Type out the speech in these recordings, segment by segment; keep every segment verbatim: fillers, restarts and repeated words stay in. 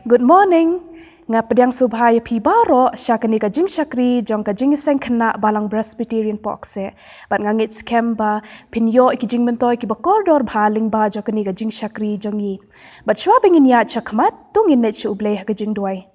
Good morning. Nga pdiang sngewbha ïa phi baroh sha kane ka jingshakri jong ka Jingïaseng Khynnah Balang Presbyterian Pohkseh. Bad nga ngeit skhem ba phin ïoh ïa ki jingmyntoi kiba kordor bha lyngba jong kane ka jingshakri jong ngi. Bad shuwa ba ngin ïaid shakhmat, to ngin leit sha U Blei ha ka jingduwai.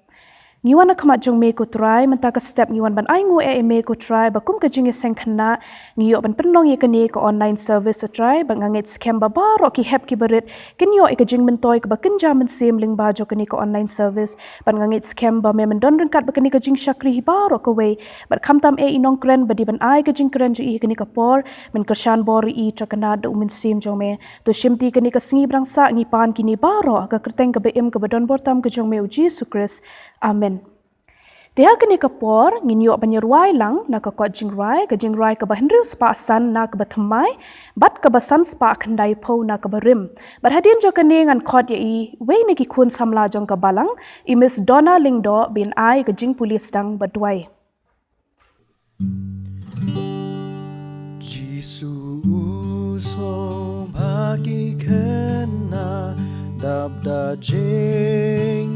Ngi wan ha khmat jong me ko Trai, mynta ka step ngi wan ban ainguh ïa me ko Trai, ba kum ka Jingïaseng Khynnah ngi ïoh ban pynlong ïa kane ka online service ko Trai, bad nga ngeit skhem ba baroh ki hep kiba rit kin ïoh ïa ka jingmyntoi kaba kynja mynsiem lyngba jong kane ka online service. Bad nga ngeit skhem ba me men don ryngkat bad kane ka jingshakri hi baroh kawei. Bad khamtam eh i nongkren ba dei ban ai ka jingkren jong i ha kane ka por, men kyrshan bor ïa i Trai, kynad da U Mynsiem jong me. To shimti kane ka sngi ba dang sah ngi pan kine baroh ha ka kyrteng kaba im kaba don bor tam ka jong me U Jisu Khrist. Amen. Te ha kane ka por ngin ïoh ban ïarwai lang na ka kot jingrwai, ka jingrwai kaba hynriew spah san na kaba thymmai, bad kaba san spah khyndaiphew na kaba rim. Bad hadien jong kane ngan khot ïa iwei na ki khun samla jong ka Balang, i Miss Donna Lyngdoh, ban ai ka jingpule sdang bad duwai. Jisu u sngewbha ki khynnah, dap da jingisynei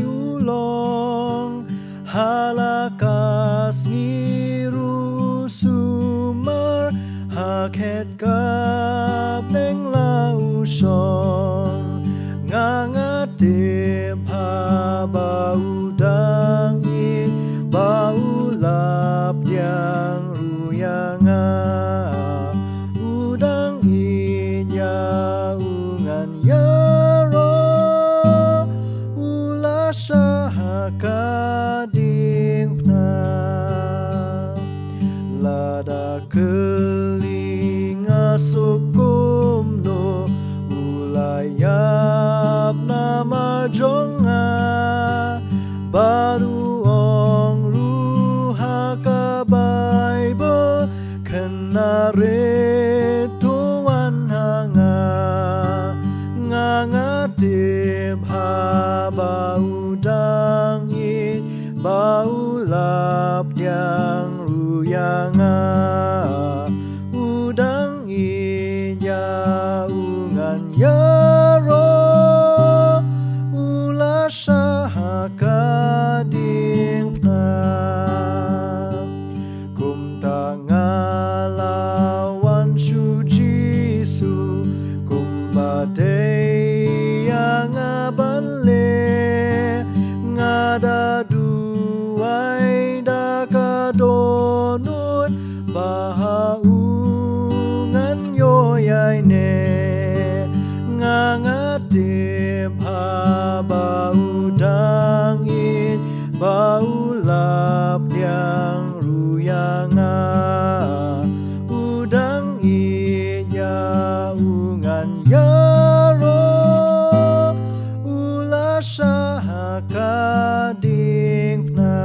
u long, ha la ka sngi ruh u sumar, ha khet ka bneng la u shong. Nga nga tip haba u dang ïeit, ba u la pdiang ruh ïa nga. U dang ïeit ïa u ngan ïaroh, u la shah ha ka diengphna. Lada kylli nga suk kumno, u la ïap namar jong nga. Bad u ong ruh ha ka Baibl, khynnah rit, to wan ha nga. Nga nga tip haba u dang ïeit, ba u la pdiang ruh ïa nga. U dang ïeit ïa u ngan ïaroh, u la shah ha ka diengphna. Kumta nga la wan sha u Jisu, kumba dei ïa nga ban leh. Nga da duwai da ka dohnud, ba ha u ngan ïoh ïaineh. Nga nga tip haba u dang ïeit, ba u la pdiang ruh ïa nga. U dang ïeit ïa u ngan ïaroh, u la shah ha ka diengphna.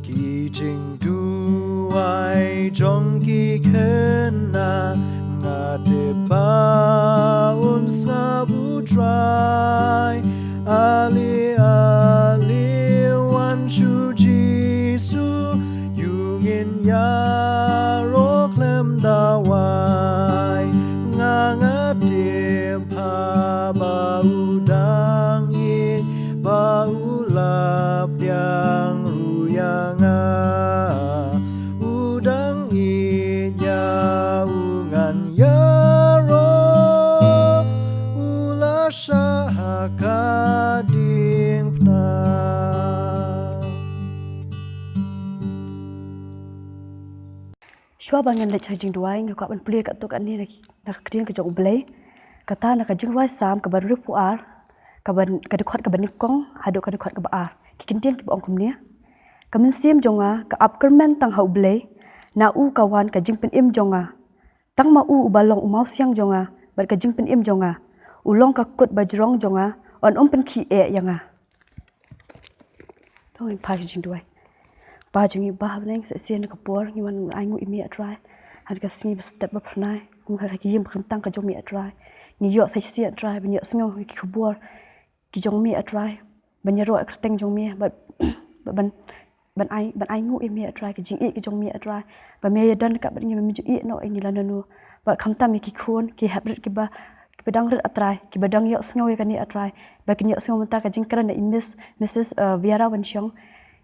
Ki jingduwai jong ki khynnah, nga tip ba un sngap u Trai. Ale ale wan sha u Jisu, ïa u ngin ïaroh khlem da wai. Nga nga tip haba u dang ïeit, ba u la pdiang ruh ïa nga. U dang ïeit ïa u ngan ïaroh, u la shah ha ka diengphna. Shuwa ba ngan leit sha jingduwai, nga kwah ban pule katto katne na, na ka ktien ka jong U Blei. Kata na ka Jingrwai Salm kaba hynriewphew ar, kaba, ka dkhot kaba nyngkong haduh ka dkhot kaba ar. Ki kyntien kiba ong kumne: Ka mynsiem jong nga ka ap kyrmen tang ha U Blei, na u ka wan ka jingpynim jong nga. Tang ma u uba long u mawsiang jong nga bad ka jingpynim jong nga. U long ka kut bajrong jong nga, un ym pynkhih eh ïa nga. To ngin phai ka jingduwai. Kpa jong ngi ba ha bneng, sa shisien na ka por ngi wan ainguh ïa me, A Trai. Ha ka sngi ba step ba phyrnai, kum ka, ka ïing ba kyntang ka jong me, A Trai. Ngi ïoh sa shisien, A Trai, ban ïohsngew ïa ki khubor ki jong me, A Trai, ban ïaroh ïa ka kyrteng jong me, bad, bad ban, ban ai, ban ainguh ïa me, A Trai, ka jingïeit ka jong me, A Trai. Ba me ïadon ryngkat bad ngi, ba me ju ïehnoh ïa ngi lano lano. Bad khamtam ïa ki khun ki hep rit kiba, ba dang rit, A Trai, kiba dang ïohsngew ïa kane, A Trai, ba kin ïohsngew mynta ka jingkren na i Miss, Missus, eh, Viara Wanshong,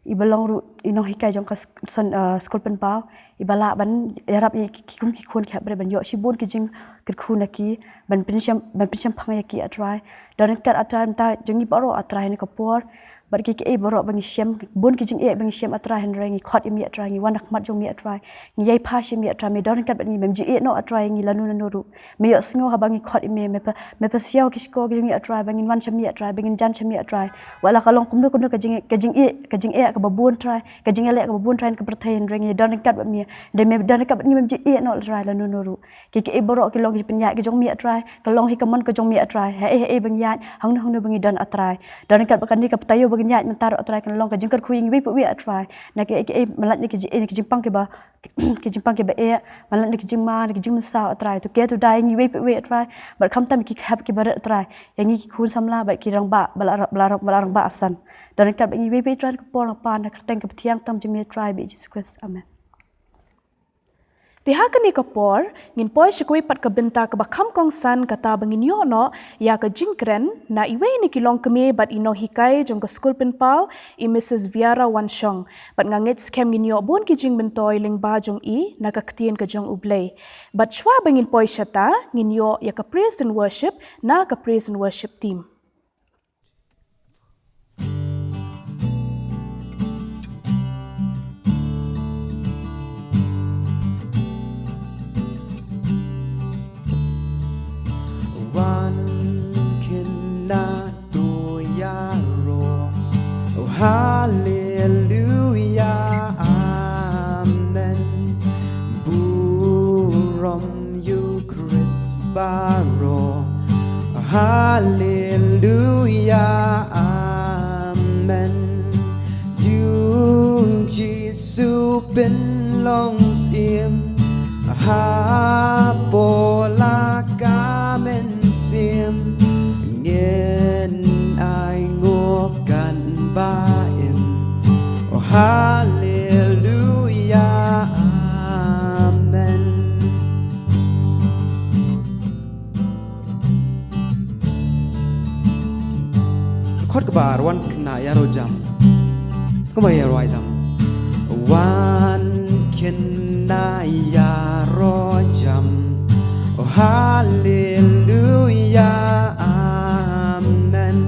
iba long ruh i nonghikai jong ka sk-, son, eh, skul Pynpaw, iba lah ban ïarap ïa ki, ki kum ki khun ki hap ban ïoh shibun ki jingkyrkhu na ki, ban pynsham, ban pynshemphang ïa ki, A Trai. Don ryngkat, A Trai, mynta jong ngi baroh, A Trai, ha kane ka por, bad kiei kiei baroh ba ngi shem, bun ki jingeh ba ngi shem, A Trai, hynrei ngi khot ïa me, A Trai, ngi wan ha khmat jong me, A Trai, ngi ïai phai sha me, A Trai, me don ryngkat bad ngi, mem ju ïehnoh, A Trai, ïa ngi lano lano ruh. Me ïohsngew haba ngi khot ïa me, me pha, me pha siaw ki shkor ki jong ngi, A Trai, ba ngin wan sha me, A Trai, ba ngin jan sha me, A Trai. Wat la ka long kumno kumno ka jing, ka jingeh, ka jingeh kaba bun, Trai, ka jingeh kaba bun, Trai, na ka pyrthei, hynrei ngi don ryngkat bad me. Hynrei me don ryngkat bad ngi, mem ju ïehnoh, A Trai, lano lano ruh. Kiei kiei baroh ki long ki jingpynïaid ki jong me, A Trai, ka long hi ka mon ka jong me, A Trai. Haei haei ba ngin ïaid, hangno hangno ba ngi don, A Trai, don ryngkat bad kane ka bynta ba ngin ïaid mynta ruh, A Trai, kan long ka jingkyrkhu ïa ngi iwei pa iwei, A Trai. Na kiei kiei, man la na ki jing, eh, na ki jingpang kiba, ki jingpang kiba eh, man la na ki jingma, na ki jingmynsaw, A Trai, to care to die ïa ngi iwei pa iwei, A Trai. Bad khamtam ki hep kiba rit, A Trai, ïa ngi ki khun samla bad ki rangbah ba la, ba la, ba la rangbah asan. Don ryngkat bad ngi iwei pa iwei, A Trai, na ka por, na ka pan, na ka kyrteng kaba thiang tam jong me, A Trai, bad Jisu Khrist. Amen. Te ha kane ka por, ngin poi sha kawei pat ka bynta kaba kham kongsan, kata ba ngin ïoh noh ïa ka jingkren na iwei na ki longkmie bad i nonghikai jong ka skul Pynpaw, i Missus Viara Wanshong. Bad nga ngeit skhem ngin ïoh bun ki jingmyntoi lyngba jong i na ka ktien ka jong U Blei. Bad shuwa ba ngin poi shata, ngin ïoh ïa ka praise and worship na ka praise and worship team. Wan khynnah to ïaroh, oh, haleluya, amen. Burom ïa U Khrist baroh, haleluya, amen. Ïa U Jisu pynlong syiem, ha pdeng la ka mynsiem, ngin ai nguh kan ba im. Oh, haleluya, amen. Khot kaba ar, wan khynnah ïaroh jam. Kumba ïaroh jam. Wan khynnah ïaroh jam. Oh, haleluya, amen.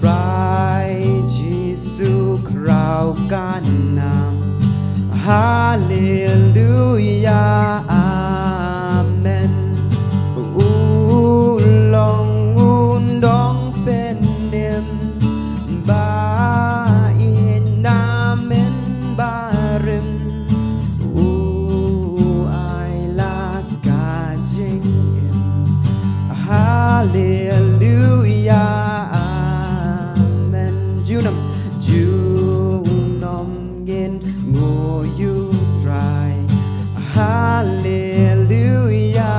Trai Jisu Khraw ka nam. Haleluya, amen. U long u nongpynim, ba ïeit na mynbarim. U ai la ka jingim. Haleluya, amen. Junom, junom ngin nguh ïa U Trai. Haleluya,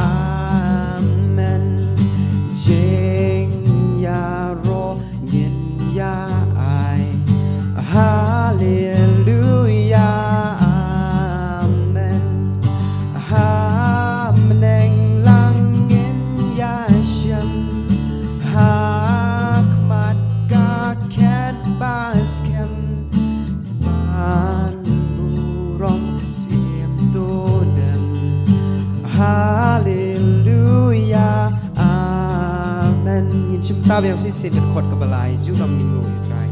amen. Jingïaroh ngin ïa ai. Haleluya, amen. Ha bneng lang ngin ïa shem, ha khmat ka khet ba skhem, ban burom syiem to dem. Haleluya, amen. Ngin shim tap ïa shisien ka khot kaba lai, junom ngin nguh ïa U Trai.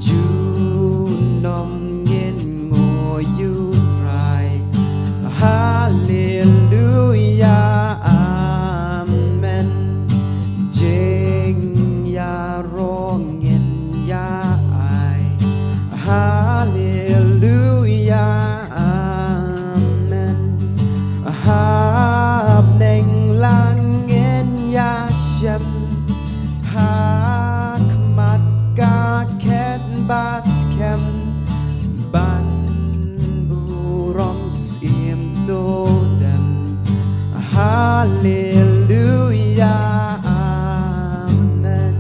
Junom ngin nguh ïa U Trai. Haleluya, amen. Jingïaroh ngin ïa ai. Haleluya, amen. Ha bneng lang ngin ïa shem, ha khmat ka khet ba skhem, ban burom syiem to dem. Haleluya, amen.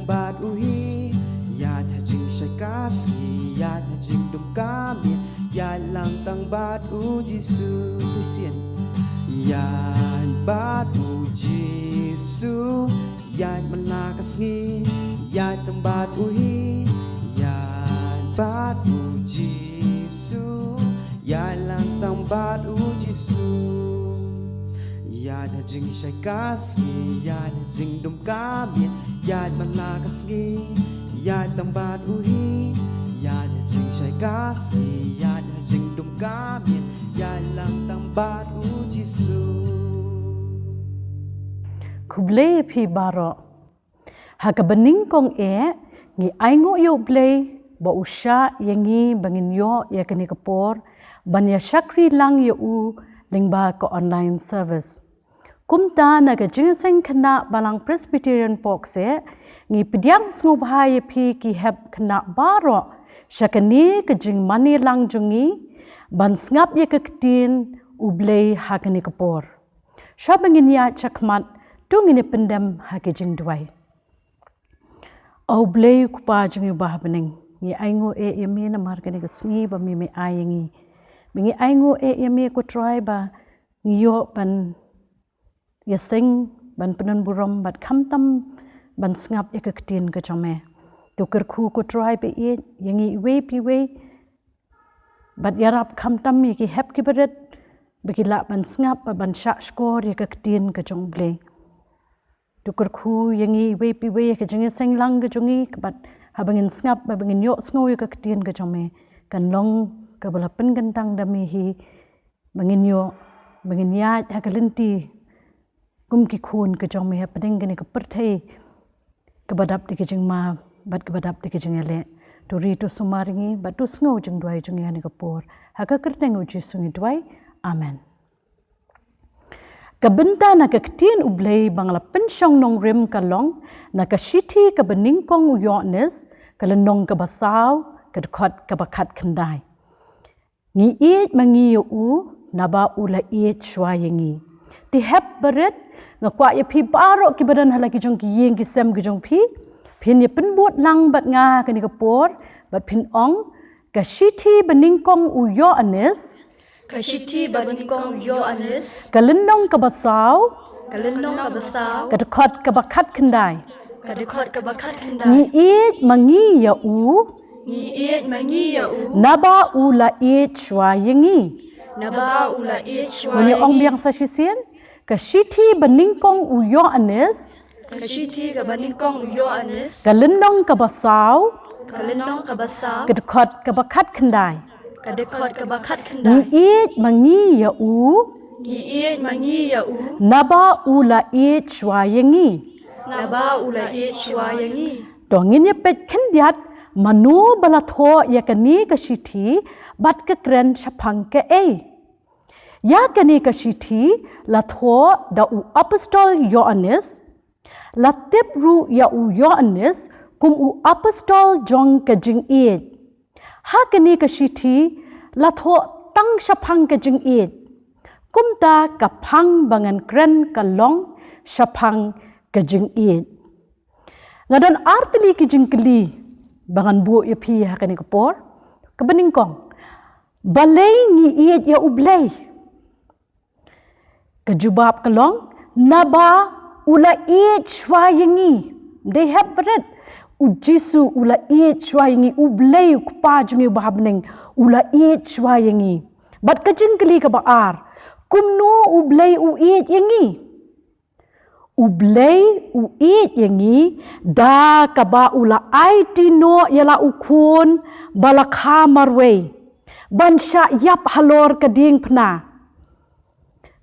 Bad u hi, ïaid ha jingshai ka sngi, ïaid ha jingdum ka miet, ïaid lang tang bad u Jisu shisien. Ïaid bad u Jisu, ïaid man la ka sngi, ïaid tang bad u hi, ïaid bad u Jisu, ïaid lang tang bad u Jisu. Ïaid ha jingshai ka sngi, ïaid ha jingdum ka miet, ïaid man la ka sngi, ïaid tang bad u hi, ïaid ha jingshai ka sngi, ïaid ha jingdum ka miet, ïaid lang tang bad u Jisu. Khublei phi baroh. Ha kaba nyngkong eh, ngi ainguh ïa u Blei ba u shah ïa ngi ba ngin ïoh ïa kane ka por ban ïa shakri lang ïa u lyngba ka online service. Kumta na ka jingïaseng khynnah Balang Presbyterian Pok Seh, ngi pdiang sngewbha ïa phi ki hep khynnah baroh sha kane ka jingmane lang jong ngi ban sngap ïa ka ktien u Blei ha kane ka por. Sha ba ngin ïaid shakhmat, to ngin ïa pyndem ha ki jingduwai. O Blei u Kpa jong ngi uba ha bneng, ngi ainguh eh ïa me namar kane ka sngi ba me me ai ïa ngi. Ba ngi ainguh eh ïa me ko Trai ba ngi ïoh ban ïaseng, ban pynbun burom bad khamtam ban sngap ïa ka ktien ka jong me. To kyrkhu ko Trai ba ïeit ïa ngi iwei pa iwei, bad ïarap khamtam ïa ki hep ki barit ba ki lah ban sngap bad ban shah shkor ïa ka ktien ka jong u Blei. To kyrkhu ïa ngi iwei pa iwei ïa ka jingïaseng lang ka jong ngi, bad haba ngin sngap bad ba ngin ïohsngew ïa ka ktien ka jong me, kan long kaba la pynkyntang da me hi, ba ngin ïoh, ba ngin ïaid ha ka lynti kum ki khun ka jong me hapdeng kane ka pyrthei kaba dap da ki jingma bad kaba dap da ki jingïaleh. To ri to sumar ïa ngi bad to sngew jingduwai jong ngi ha kane ka por. Ha ka kyrteng u Jisu ngi duwai. Amen. Ka bynta na ka ktien u Blei ba nga la pynshong nongrim ka long na ka shithi kaba nyngkong u Ïoannis, ka lynnong kaba saw, ka dkhot kaba khatkhyndai. Ngi ïeit ma ngi ïa u, naba u la ïeit shuwa ïa ngi. Te hep barit, nga kwah ïa phi baroh kiba don ha la ki jong ki ïing ki sem ki jong phi, phin ïa pynbud lang bad nga ha kane ka por, bad phin ong, ka shithi ba nyngkong u Ïoannis, Ka shithi ba nyngkong u Ïoannis, ka lynnong kaba saw, ka lynnong kaba saw, ka dkhot kaba khatkhyndai. Ka dkhot kaba khatkhyndai. Ngi ïeit ma ngi ïa u, ngi ïeit ma ngi ïa u, naba u la ïeit shuwa ïa ngi. Naba u la ïeit shuwa ïa ngi. Ngin ïa ong biang sa shisien, ka shithi ba nyngkong u Ïoannis, ka shithi kaba nyngkong u Ïoannis, ka lynnong kaba saw, ka lynnong kaba saw, ka dkhot kaba khatkhyndai. Ka dkhot kaba khatkhyndai. Ngi ïeit ma ngi ïa u, ngi ïeit ma ngi ïa u, naba u la ïeit shuwa ïa ngi. Naba u la ïeit shuwa ïa ngi. To ngin ïa peit khyndiat mano ba la thoh ïa kane ka shithi bad ka kren shaphang kaei. Ïa kane ka shithi la thoh da u apostol Ïoannis, la tip ruh ïa u Ïoannis kum u apostol jong ka jingïeit. Ha kane ka shithi la thoh tang shaphang ka jingïeit. Kumta ka phang ba ngan kren ka long shaphang ka jingïeit. Nga don ar tylli ki jingkylli ba ngan buh ïa phi ha kane ka por. Kaba nyngkong, balei ngi ïeit ïa u Blei? Ka jubab ka long, naba u la ïeit shuwa ïa ngi. Dei hep barit, u Jisu u la ïeit shuwa ïa ngi, u Blei u Kpa jong ngi uba ha bneng u la ïeit shuwa ïa ngi. Bad ka jingkylli kaba ar, kumno u Blei u ïeit ïa ngi? U Blei u ïeit ïa ngi da kaba u la aiti noh ïa la u Khun ba la kha marwei ban shah ïap halor ka diengphna,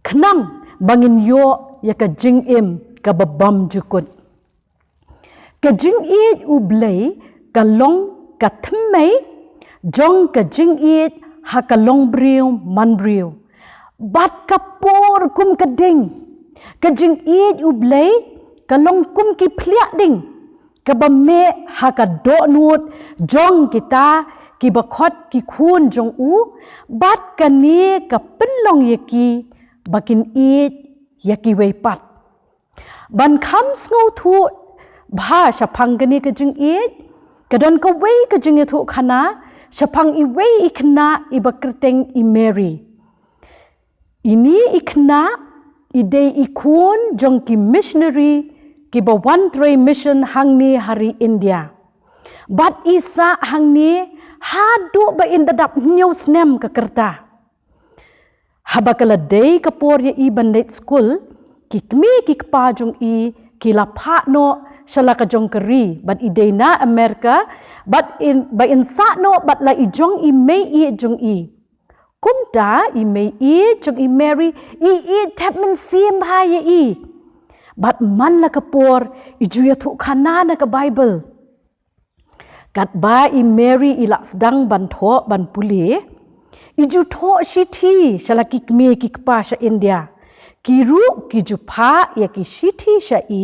khnang ba ngin ïoh ïa ka jingim kaba bymjukut. Ka jingïeit u Blei ka long ka thymmei jong ka jingïeit ha ka longbriew manbriew. Bad ka por kum ka ding, ka jingïeit u Blei ka long kum ki phliah ding kaba meh ha ka dohnud jong kita kiba khot ki khun jong u, bad kane ka pynlong ïa ki ba kin ïeit ïa kiwei pat. Ban kham sngewthuh bha shaphang kane ka jingïeit, ka don kawei ka jingïathuhkhana shaphang iwei i khynnah iba kyrteng i Mary. Ini i khynnah i dei i khun jong ki missionary kiba wan trei mission hangne ha ri India. Bad i sah hangne haduh ba in da dap hynñiew snem ka rta. Haba ka la dei ka por ïa i ban leit skul, ki kmie ki kpa jong i ki la phah noh sha la ka jong ka ri, bad i dei na America, bad in, ba in sah noh bad la i jong i meiieit jong i. Kumta i meiieit jong i Mary i ïeit thep mynsiem bha ïa i. Bad man la ka por i ju ïathuhkhana na ka Bible. Katba i Mary i la sdang ban thoh ban pule, i ju thoh shithi sha la ki kmie ki kpa sha India. Ki ruh ki ju phah ïa ki shithi sha i.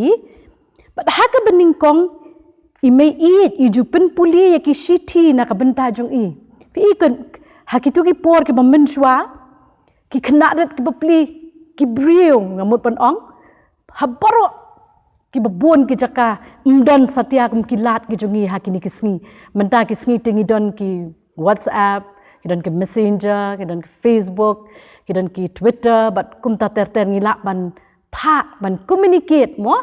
Bad ha kaba nyngkong i meiieit i ju pynpule ïa ki shithi na ka bynta jong i. Phi i kan ha kito ki por kiba mynshuwa, ki khynnah rit kiba pli, ki briew nga mut ban ong, ha baroh kiba bun ki jaka ym don satia kum ki lad ki jong i ha kine ki sngi. Mynta ki sngi te ngi don ki WhatsApp, ki don ki Messenger, ki don ki Facebook, ki don ki Twitter, bad kumta ter ter ngi lah ban phah, ban communicate mo.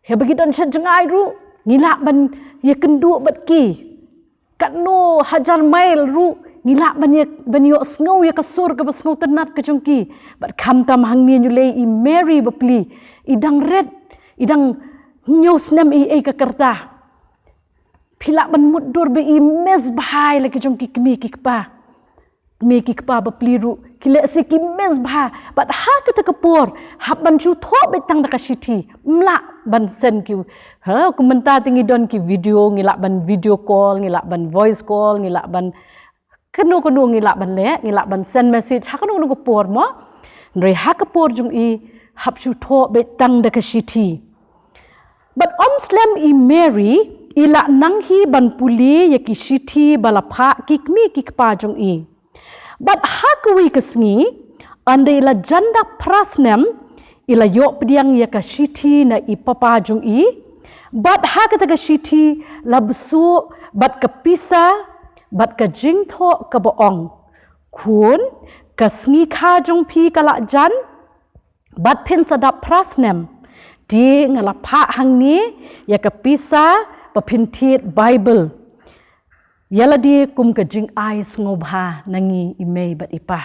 Haba ki don sha jngai ruh ngi lah ban ïakynduh bad ki. Katno hajar mail ruh ngi lah ban ïa, ban ïohsngew ïa ka sur kaba sngewtynnat ka jong ki. Bad khamtam hangne ngi leh i Mary bapli, i dang rit, i dang hynñiew snem i ei ka rta. Phi lah ban mutdur ba i miss bha ïa la ki jong ki kmie ki kpa. Kmie ki kpa bapli ruh ki lehse ki miss bha. Bad ha kata ka por hap ban shu thoh beit tang da ka shithi, ym lah ban send ki, ha, kum mynta te ngi don ki video, ngi lah ban video call, ngi lah ban voice call, ngi lah ban kano kano ngi lah ban leh, ngi lah ban send message ha kano kano ka por mo. Hynrei ha ka por jong i hap shu thoh beit tang da ka shithi. Bad ym slem i Mary i la nang hi ban pule ïa ki shithi ba la phah ki kmie ki kpa jong i. Bad ha kawei ka sngi, ynda i la jan da phra snem, i la ïoh pdiang ïa ka shithi na i papa jong i. Bad ha kata ka shithi la bsuh bad ka pisa bad ka jingthoh kaba ong, khun, ka sngi kha jong phi ka la jan, bad phin sa dap phra snem. Te nga la phah hangne ïa ka pisa ba phin thied Bible ïa lade kum ka jingai sngewbha na ngi i mei bad i pa.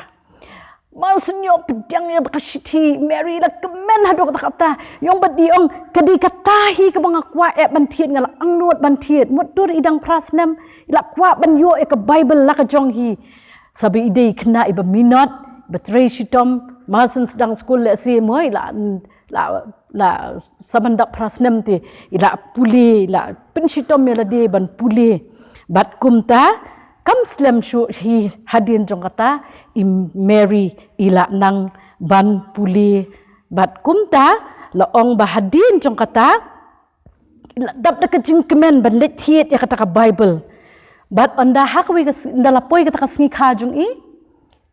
Mar shu ïoh pdiang ïa ka shithi, Mary la kmen haduh katta katta. I ong bad i ong, ka dei kata hi kaba nga kwah eh ban thied, nga la angnud ban thied. Mutdur i dang phra snem, i la kwah ban ïoh ïa ka Bible la ka jong hi. Sa ba i dei i khynnah iba minot, ba trei shitom, mar shu sdang skul lehse mo i la, la, la sa ban dap phra snem te i la pule, i la pynshitom ïa lade ban pule. Bad kumta kam slem shuh hi hadien jong kata i Mary i la nang ban pule. Bad kumta la ong ba hadien jong kata la dap da ka jingkmen ban leit thied ïa kata ka Bible. Bad ynda ha kawei ka s-, ynda la poi kata ka sngi kha jong i,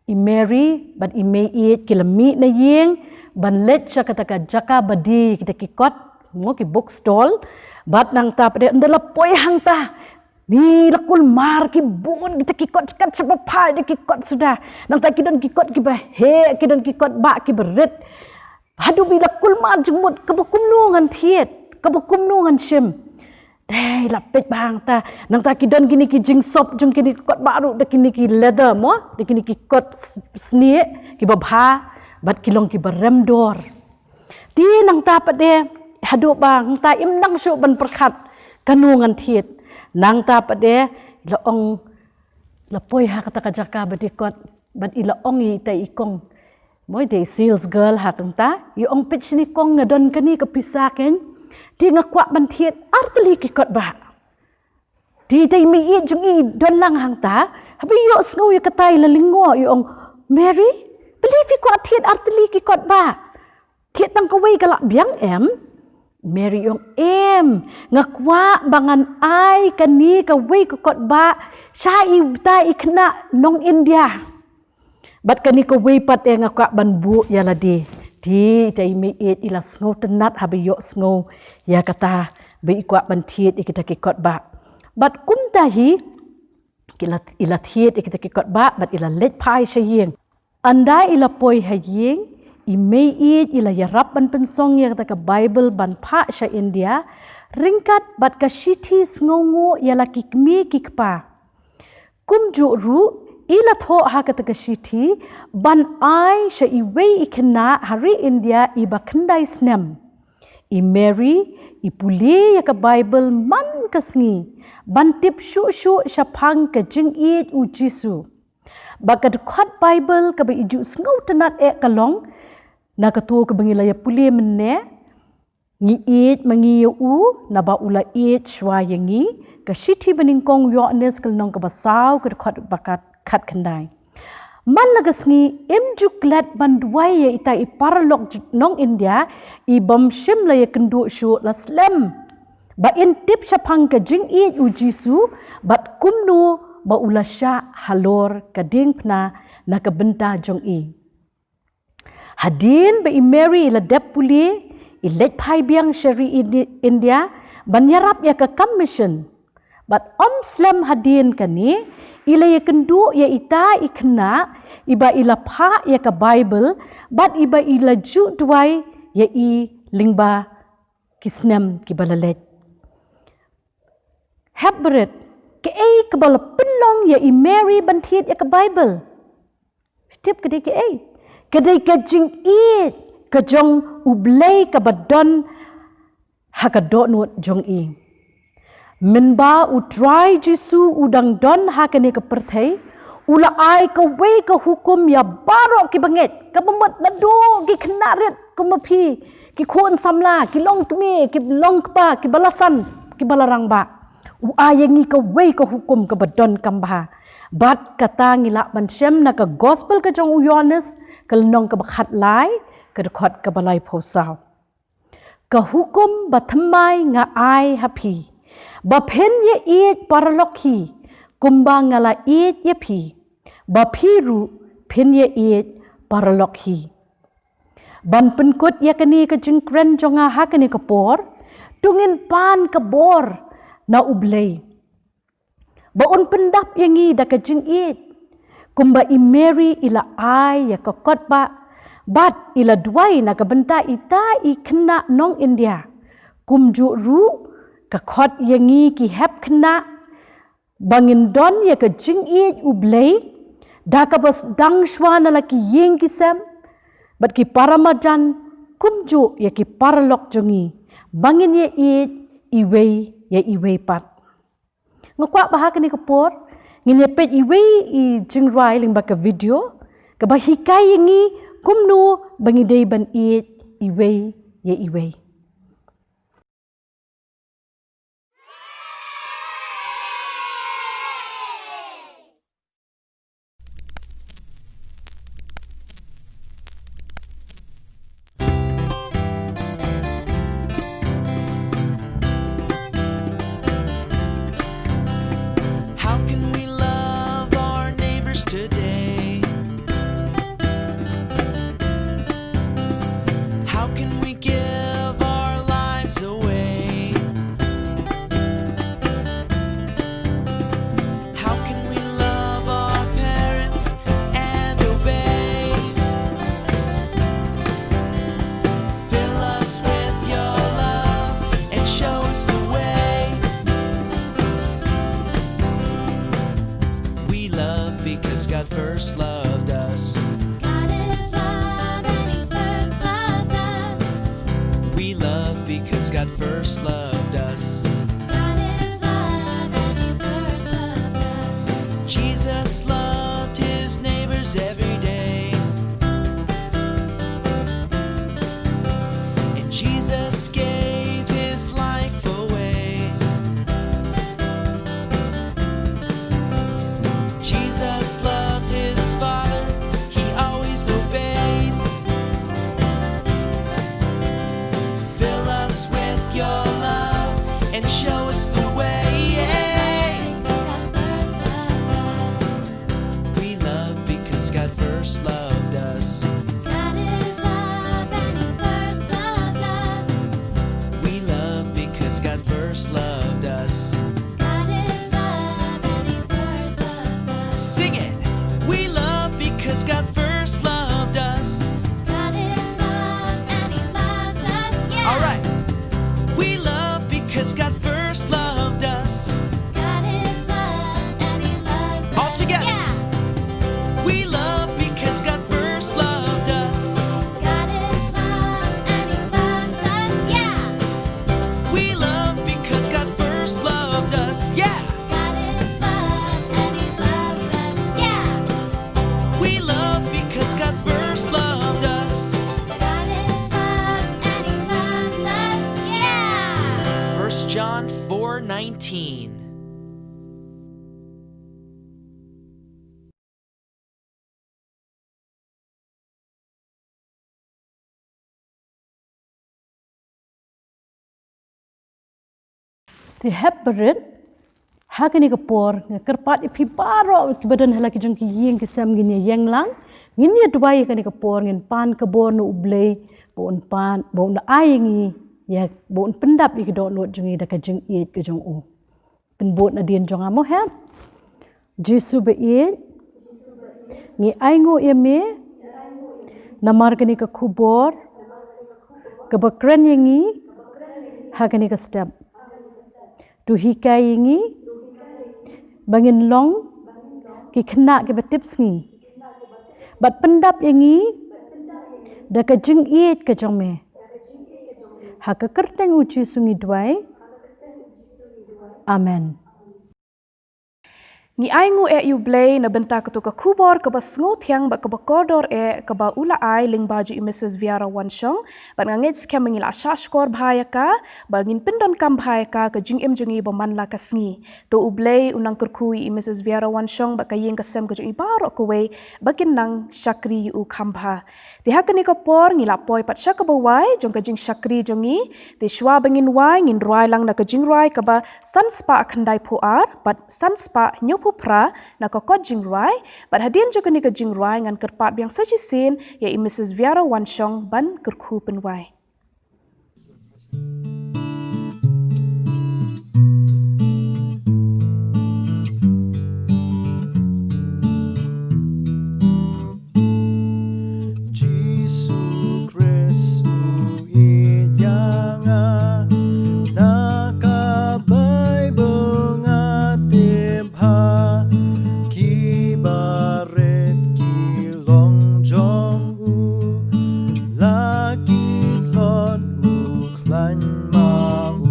i Mary bad i mei ïeit ki la mih na ïing ban leit sha kata ka jaka ba die kita ki kot, mo, ki book stall. Bad nangta pat de ynda la poi hangta, ni la kulmar ki bun kita ki kot, kat shaba phai da ki kot suda. Nangta ki don ki kot kiba heh, ki don ki kot ba kiba rit. Haduh ba i la kulmar jingmut, kaba kumno ngan thied, kaba kumno ngan shim. Dei la peit ba hangta, nangta ki don kine ki jingsop jong kine ki kot ba ruh da kine ki leather mo, da kine ki kot s-, snieh kiba bha, bad ki long kiba rem dor. Te nangta pat de haduh ba hangta im nang shuh ban pyrkhat kano ngan thied. Nangta pat de la ong, la poi ha kata ka jaka ba die kot, bad i la ong ïa ita i kong, mo, ita i sales girl ha kata, i ong, peit shini kong, nga don kane ka pisa kein. Te nga kwah ban thied artylli ki kot ba. Te ita i mei ïeit jong i don lang hangta, haba i ïohsngew ïa kata i la lyngngoh, i ong, Mary, balei phi kwah thied artylli ki kot ba? Thied tang kawei ka lah biang em? Mary i ong, em, nga kwah ba ngan ai kane kawei ka kot ba sha ita i khynnah nong India. Bad kane kawei pat eh nga kwah ban buh ïa lade. Te ita i mei ïeit i la sngewtynnat haba i ïohsngew ïa kata ba i kwah ban thied ïa kita ki kot bah. Bad kumta hi, ki la, i la thied ïa kita ki kot bah, bad i la leit phai sha ïing. Ynda i la poi ha ïing, i mei ïeit i la ïarap ban pynsong ïa kata ka Baibl ban phah sha India, ryngkat bad ka shithi sngewnguh ïa la ki kmie ki kpa. Kumjuh ruh, i la thoh ha kata ka shithi, ban ai sha iwei i khynnah ha ri India iba khyndai snem. I Mary, i pule ïa ka Baibl man ka sngi, ban tip shuh shuh shaphang ka jingïeit u Jisu. Bad ka dkhot Baibl kaba i ju sngewtynnad eh ka long, na kato kaba ngi la ïa pule mynne, ngi ïeit ma ngi ïa u, naba u la ïeit shwa ïa ngi, ka shithi banyngkong u Ïoannis ka lynnong kaba saw ka dkhot ba khat, khatkhyndai. Man la ka sngi, im ju klet ban duwai ïa ita i paralok ju-, nong India, i bym shym la ïa kynduh shuh la slem. Ba in tip shaphang ka jingïeit u Jisu, bad kumno ba u la shah halor ka diengphna na ka bynta jong i. Hadien ba i Mary i la dep pule, i leit phai biang sha ri Indi-, India, ban ïarap ïa ka kam mission. Bad ym slem hadien kane, i la ïa kynduh ïa ita i khynnah, iba i la phah ïa ka Baibl, bad iba i la ju duwai ïa i lyngba ki snem kiba la leit. Hep bret, kaei kaba la pynlong ïa i Mary ban thied ïa ka Baibl? Tip ka dei kaei? Ka dei ka jingïeit ka jong U Blei kaba don ha ka dohnud jong i. Mynba U Trai Jisu u dang don ha kane ka pyrthei, u la ai kawei ka hukum ïa baroh kiba ngeit, kaba mut naduh ki khynnah rit kum ma phi, ki khun samla, ki long kmie, ki long kpa, kiba la san, kiba la rangbah. U ai ïa ngi kawei ka hukum kaba donkam bha. Bad kata ngi lah ban shem na ka Gospel ka jong u Ïoannis, ka lynnong kaba khatlai, ka dkhot kaba laiphew saw. Ka hukum ba thymmai nga ai ha phi, ba phin ïa ïeit paralok hi, kumba nga la ïeit ïa phi, ba phi ruh phin ïa ïeit paralok hi. Ban pynkut ïa kane ka jingkren jong nga ha kane ka por, to ngin pan ka bor na U Blei. Ba un pyndap ïa ngi da ka jingïeit. Kumba i Mary i la ai ïa ka kot bah, bad i la duwai na ka bynta ita i khynnah nong India. Kumjuh ruh ka khot ïa ngi ki hep khynnah, ba ngin don ïa ka jingïeit U Blei, da kaba sdang shwa na la ki ïing ki sem, bad ki para marjan, kumjuh ïa ki paralok jong ngi, ba ngin ïa ïeit iwei ïa iwei pat. Nga kwah ba ha kane ka por, ngin ïa peit iwei i jingrwai lyngba ka video, kaba hikai ïa ngi kumno ba ngi dei ban ïeit iwei ïa iwei. How can we love our neighbors today? How can we give our lives away? How can we love our parents and obey? Fill us with your love and show us the way. We love because God first loved us. God is love and He first loved us. We love because God first loved us. God is love and He first loved us. Jesus loved His neighbors every day. And Jesus gave His life away. Jesus loved His Father, He always obeyed. Fill us with your love Teen. Te hep barit, ha kane ka por, nga kyrpad ïa phi baroh kiba don ha la ki jong ki ïing ki sem ngin ïa ïeng lang, ngin ïa duwai ha kane ka por, ngin pan ka bor na U Blei, ba un pan, ba un ai ïa ngi, ïa, ba un pyndap ïa ki dohnud jong ngi da ka jingïeit ka jong u. Pynbud nadien jong nga mo hep. Jisu ba ïeit, ngi ainguh ïa me, namar kane ka khubor, kaba kren ïa ngi, ha kane ka step. To hikai ïa ngi, ba ngin long, ki khynnah kiba tipsngi. Bad pyndap ïa ngi, da ka jingïeit ka jong me. Ha ka kyrteng u Jisu ngi duwai. Amen. Ngi ainguh eh ïa U Blei na bynta kato ka khubor kaba sngewthiang bad kaba kordor eh kaba u la ai lyngba jong i Mrs Viara Wanshong, bad nga ngeit skhem ba ngi la shah shkor bha ïa ka, ba ngin pyndonkam bha ïa ka, ka jingim jong ngi ba man la ka sngi. To U Blei un nang kyrkhu ïa i Mrs Viara Wanshong bad ka ïing ka sem ka jong i baroh kawei, ba kin nang shakri ïa u kham bha. Te ha kane ka por ngi la poi pat sha kaba wai jong ka jingshakri jong ngi. Te shuwa ba ngin wai, ngin rwai lang na ka jingrwai kaba san spah khyndai phew ar bad san spah hynñiew phew phra na ka kot jingrwai. Bad hadien jong kane ka jingrwai ngan kyrpad biang sa shisien ïa i Mrs Viara Wanshong ban kyrkhu pynwai. Jisu Khrist u ïeit ïa nga, na ka Baibl nga tip bha, ki barit ki long jong u, la ki tlot u khlaiñ ma u.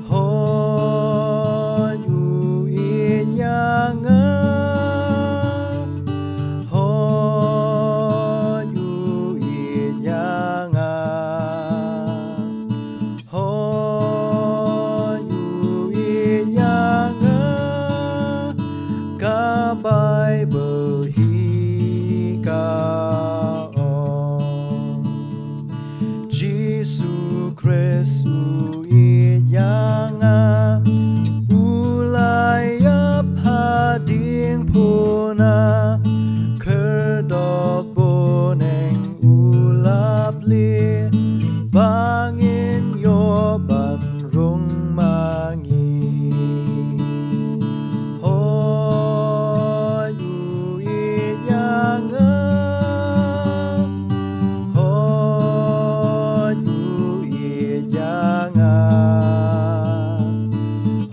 Hooid u ïeit ïa nga. Hooid u ïeit ïa nga. Hooid u ïeit ïa nga. Ka Baibl hi ka ong. Jisu Khrist u ïeit ïa nga, u la ïap hadien puna, khyrdop bneng u la plie, ba ngin ïoh ban rung ma ngi. Hooid u ïeit ïa nga. Hooid u ïeit ïa nga.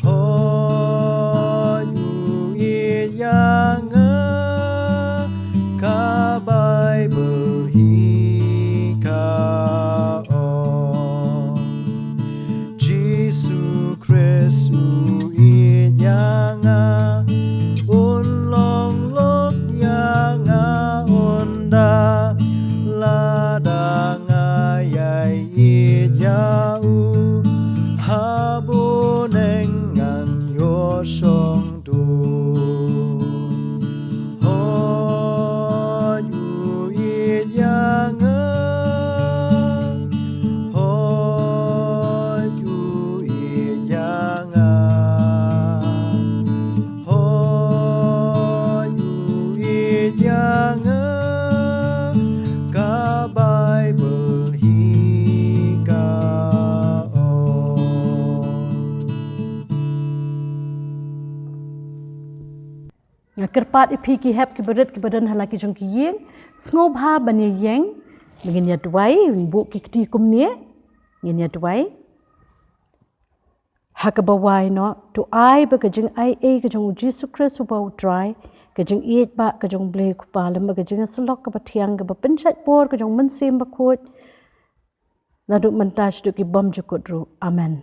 Hooid u ïeit ïa nga. Ka Baibl hi ka ong. Jisu Khrist u ïeit ïa nga, un long lok ïa nga ynda, lada nga ïai ïeit ïa u, ha bneng ngan ïoh shong duk. Hooid u ïeit ïa nga. Hooid u ïeit ïa nga. Hooid u ïeit ïa nga. Ka Baibl hi ka ong. Nga kyrpad ïa phi ki hep ki barit ki badon ha la ki jong ki ïing, sngewbha ban ïa ïeng, ba ngin ïa duwai, buh ki kti kumne, ngin ïa duwai. Ha kaba wai noh, to ai ba ka jingaiei ka jong u Jisu Khrist uba u Trai, ka jingïeit ba ka jong u Blei Kpa lem bad ka jingïasyllok kaba thiang kaba pynshait bor ka jong u Mynsiem Bakhuid, naduh mynta shaduh ki bymjukut ruh. Amen.